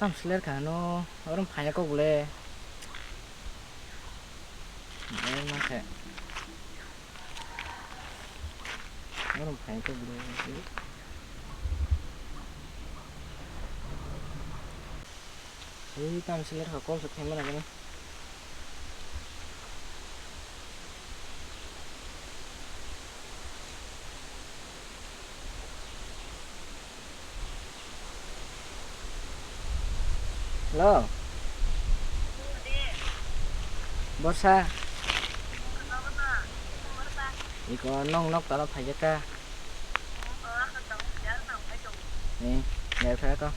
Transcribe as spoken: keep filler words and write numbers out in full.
Tam siler kha no, orom phai kok le. Eh, ma khe. Orom phai kok le. Ei, tam siler kha, call se khaimana gani. Hello. Borsa. Iko nong nok talo phaijak ka. Eh, ya kha ko.